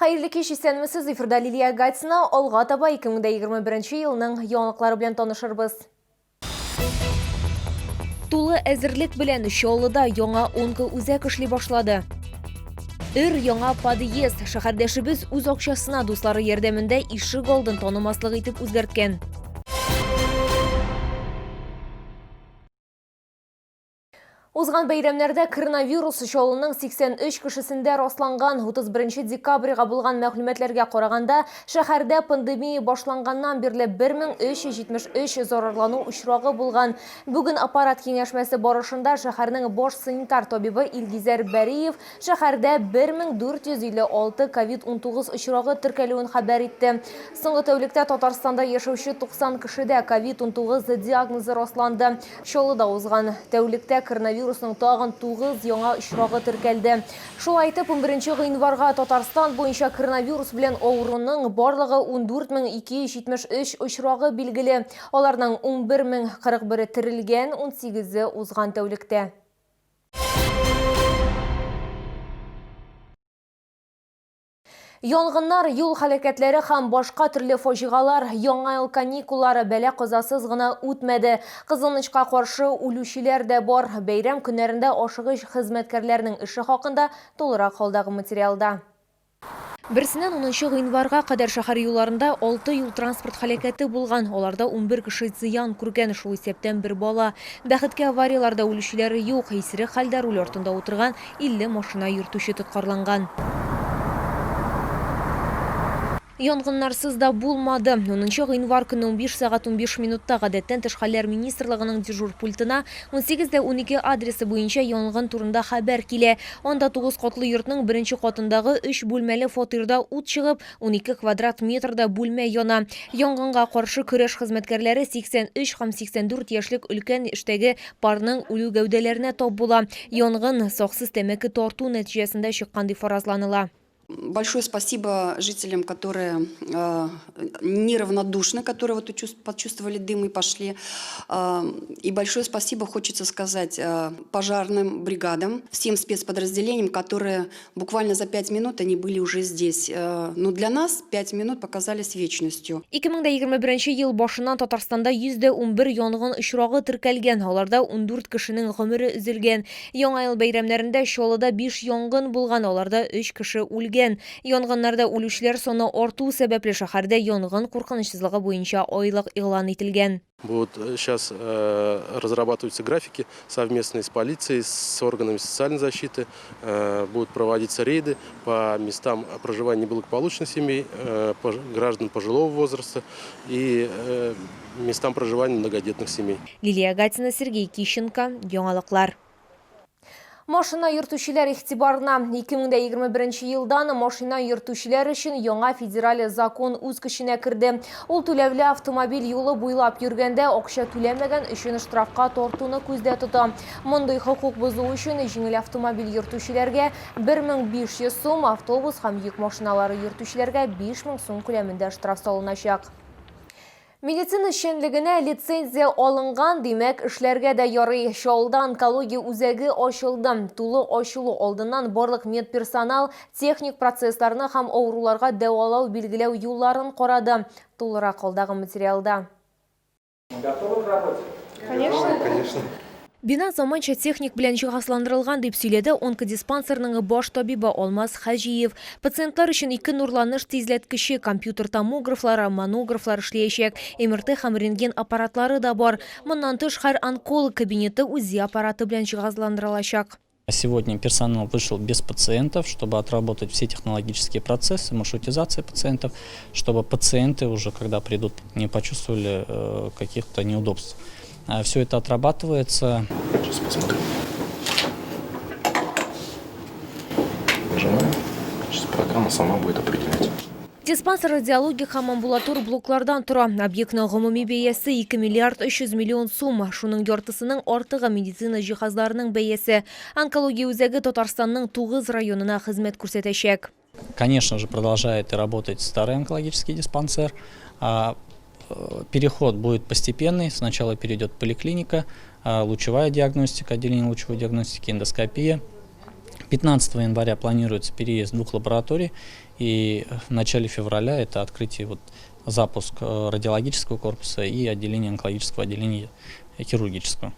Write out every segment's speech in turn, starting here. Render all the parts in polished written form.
Хәерле кич, исәнмесез, эфирда Лилия Гатина. Алга таба 2021 елның яңалыклары белән танышырбыз. Тулы әзерлек белән Чаллыда яңа онкоүзәк эшли башлады. Өр яңа подъезд. Шәһәрдәшебез үз акчасына дуслары ярдәмендә ишек алдын танымаслык итеп үзгәрткән. Узган бәйрәмнәрдә коронавирус Чаллының 83 кешесендә расланган. 31 декабрьгә булган мәгълүматларга караганда, шәһәрдә пандемия башланганнан бирле 1373 зарарлану очрагы булган. Бүген аппарат киңәшмәсе барышында шәһәрнең баш санитар табибы Илгизәр Бәриев шәһәрдә 1456 ковид-19 очрагы теркәлүен хәбәр итте. Соңгы тәүлектә Татарстанда яшәүче 90 кешедә ковид-19 диагнозы расланды. Чаллыда узган тәүлектә коронавирусның тагын 9 яңа очрагы теркәлде. Шулай итеп, 11 гыйнварга Татарстан буенча коронавирус белән авыруның барлыгы 14273 очрагы билгеле. Аларның 11041-е терелгән, 18-е узган тәүлектә. Янгыннар, юл һәлакәтләре һәм башка төрле фаҗигалар Яңа ел каникуллары бәла-казасыз гына үтмәде. Кызганычка каршы, үлүчеләр дә бар. Бәйрәм көннәрендә ашыгыч хезмәткәрләрнең эше хакында тулырак алдагы материалда. Берсеннән унынчы гыйнварга кадәр шәһәр юлларында алты юл-транспорт һәлакәте булган. Аларда 11 кеше зыян күргән, шул исәптән бер бала. Бәхеткә, аварияләрдә үлүчеләр юк. Исерек хәлдә руль артында утырган 50 машина йөртүче тоткарланган. Янгыннарсыз да булмады. Унынчы гыйнвар көнне 15 сәгать 15 минутта Гадәттән тыш хәлләр министрлыгының дежур пультына 18 дә 12 адресы буенча янгын турында хәбәр килә. Анда тугыз катлы йортның беренче катындагы өч бүлмәле фатирда ут чыгып, 12 квадрат метрда бүлмә яна. Янгынга каршы көрәш хезмәткәрләре 83 һәм 84 яшьлек өлкән яшьтәге парның үле гәүдәләренә тап була. Янгын саксыз тәмәке тарту нәтиҗәсендә чыккан дип фаразланыла. Большое спасибо жителям, которые неравнодушны, которые вот почувствовали дым и пошли. И большое спасибо хочется сказать пожарным бригадам, всем спецподразделениям, которые буквально за 5 минут они были уже здесь. Но для нас 5 минут показались вечностью. 2021 ел башыннан Татарстанда 111 янгын очрагы теркәлгән. Аларда 14 кешенең гомере өзелгән. Яңа ел бәйрәмнәрендә Чаллыда 5 янгын булган, аларда 3 кеше үлгән. Янгыннарда үлүчеләр саны арту сәбәпле шәһәрдә янгын куркынычсызлыгы буенча айлык игълан ителгән. Будут сейчас разрабатываются графики совместные с полицией, с органами социальной защиты. Будут проводиться рейды по местам проживания неблагополучных семей, граждан пожилого возраста и местам проживания многодетных семей. Лилия Гатина, Сергей Кищенко, Яңалыклар. Машина йөртүчеләр игътибарына: 2021 елдан машина йөртүчеләр өчен яңа федераль закон үз көченә керде. Ул түләүле автомобиль юлы буйлап йөргәндә акча түләмәгән өчен штрафка тартуны күздә тота. Мондый хокук бозу өчен җиңел автомобиль йөртүчеләргә 1500 сум, автобус һәм йөк машиналары йөртүчеләргә 5000 сум күләмендә штраф салыначак. Медицина эшчәнлегенә лицензия алынган, димәк, эшләргә дә ярый. Чаллыда онкология үзәге ачылды. Тулы ачылу алдыннан барлык медперсонал техник процессларны һәм авыруларга дәвалау билгеләү юлларын карады. Тулырак алдагы материалда. Готовы к работе? Конечно. Конечно. Бина заманча техник белән җиһазландырылган, дип сөйләде онкодиспансерның баш табибы Алмаз Хаҗиев. Пациентлар өчен ике нурланыш тизләткече, компьютер томографлары, манографлар эшләячәк, МРТ һәм рентген аппаратлары да бар. Моннан тыш, һәр онколог кабинеты УЗИ аппараты белән җиһазландырылачак. Сегодня персонал вышел без пациентов, чтобы отработать все технологические процессы, маршрутизация пациентов, чтобы пациенты уже, когда придут, не почувствовали каких-то неудобств. Все это отрабатывается. Сейчас посмотрим. Нажимаем. Сейчас программа сама будет определять. Диспансер радиологик һәм амбулатор блоклардан тора. Объектның гомуми бәясе 2 миллиард 300 миллион сум. Шуның яртысының артыгы медицина җиһазларының бәясе. Онкология үзәге Татарстанның 9 районына хезмәт күрсәтәчәк. Конечно же, продолжает и работать старый онкологический диспансер. Переход будет постепенный. Сначала перейдет поликлиника, лучевая диагностика, отделение лучевой диагностики, эндоскопия. 15 января планируется переезд двух лабораторий, и в начале февраля это открытие, вот, запуск радиологического корпуса и отделения онкологического, отделения хирургического.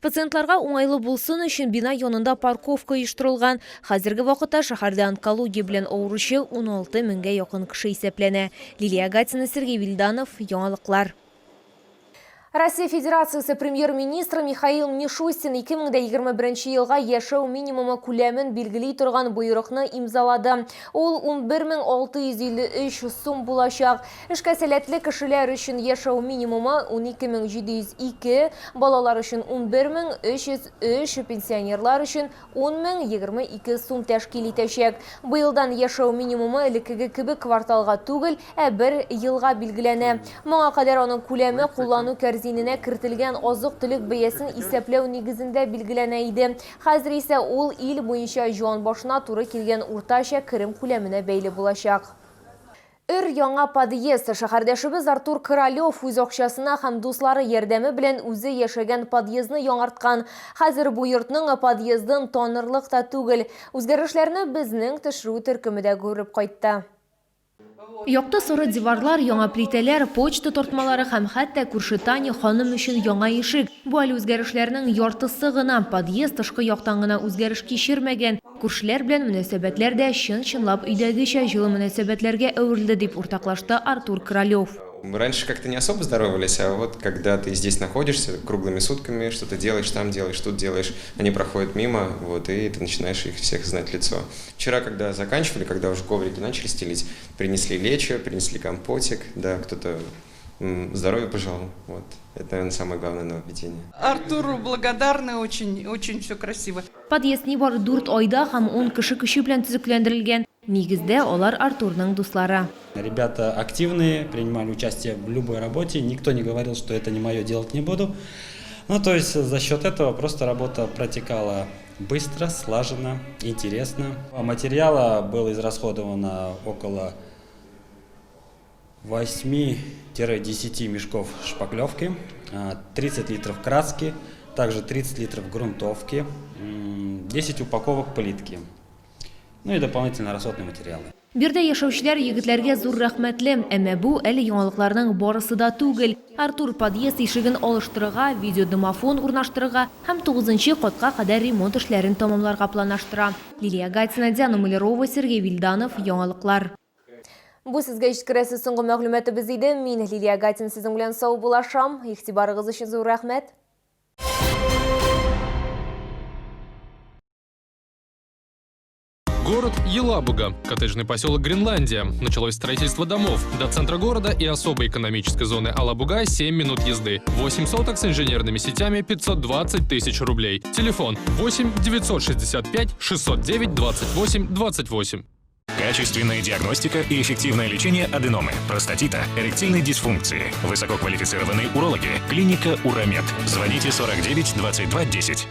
Пациентларга уңайлы булсын өчен бина янында парковка оештырылган. Хәзерге вакытта шәһәрдә онкология белән авыручы 16 меңгә якын кеше исәпләнә. Лилия Гатина, Сергей Вильданов, Яңалыклар. Россия Федерациясе премьер-министры Михаил Мишустин 2021 елга яшәү минимумы күләмен билгели торган боерыкны имзалады. Ул 11653 сум булачак. Эшкә сәләтле кешеләр өчен яшәү минимумы 12702, балалар өчен 11303, пенсионерлар өчен 10022 сум тәшкил итәчәк. Быелдан яшәү минимумы элеккеге кебек кварталга түгел, ә бер елга билгеләнә. Моңа кадәр аның күләме куллану кәрзиненә кертелгән азык-төлек бәясен исәпләү нигезендә билгеләнә иде. Хәзер исә ул ил буенча җан башына туры килгән уртача керем күләменә бәйле булачак. Өр яңа подъезд. Шәһәрдәшебез Артур Королев үз акчасына һәм дуслары ярдәме белән үзе яшәгән подъездны яңарткан. Хәзер бу йортның подъездын танырлык та түгел. Үзгәрешләрне безнең төшерү төркеме дә күреп кайтты. Якты соры диварлар, яңа плитәләр, почта тартмалары һәм хәтта күрше Таня ханым өчен яңа ишек. Бу әле үзгәрешләрнең яртысы гына. Подъезд тышкы яктан гына үзгәреш кичермәгән. Күршеләр белән мөнәсәбәтләр дә чын-чынлап өйдәгечә җылы мөнәсәбәтләргә әверелде, дип уртаклашты Артур Королев. Мы раньше как-то не особо здоровались, а вот когда ты здесь находишься круглыми сутками, что-то делаешь, там делаешь, тут делаешь, они проходят мимо, вот, и ты начинаешь их всех знать в лицо. Вчера, когда заканчивали, когда уже коврики начали стелить, принесли лечо, принесли компотик, да, кто-то здоровья пожелал, вот. Это, наверное, самое главное нововведение. Артуру благодарны, очень, очень все красиво. Подъезд нибары дүрт айда һәм 10 кеше көче белән төзекләндерелгән. Нигездә алар Артурның дуслары. Ребята активные, принимали участие в любой работе, никто не говорил, что это не мое, делать не буду. Ну, то есть за счет этого просто работа протекала быстро, слаженно, интересно. А материала было израсходовано около 8-10 мешков шпаклевки, 30 литров краски, также 30 литров грунтовки, 10 упаковок плитки, ну и дополнительно расходные материалы. Биредә яшәүчеләр егетләргә зур рәхмәтле. Әмма бу әле яңалыкларның барысы да түгел. Артур подъезд ишеген алыштырырга, видеодомофон урнаштырырга һәм 9 катка кадәр ремонт эшләрен тәмамларга планлаштыра. Лилия Гатина, Диана Малярова, Сергей Вильданов, Яңалыклар. Бу сезгә җиткерәсе соңгы мәгълүматыбыз иде. Мин Лилия Гатина сезнең белән саубуллашам. Игътибарыгыз өчен зур рәхмәт. Город Елабуга, коттеджный поселок Гренландия. Началось строительство домов. До центра города и особой экономической зоны Алабуга 7 минут езды. 8 соток с инженерными сетями 520 тысяч рублей. Телефон 8 965 609 28 28. Качественная диагностика и эффективное лечение аденомы, простатита, эректильной дисфункции. Высококвалифицированные урологи. Клиника Уромед. Звоните 49 22 10.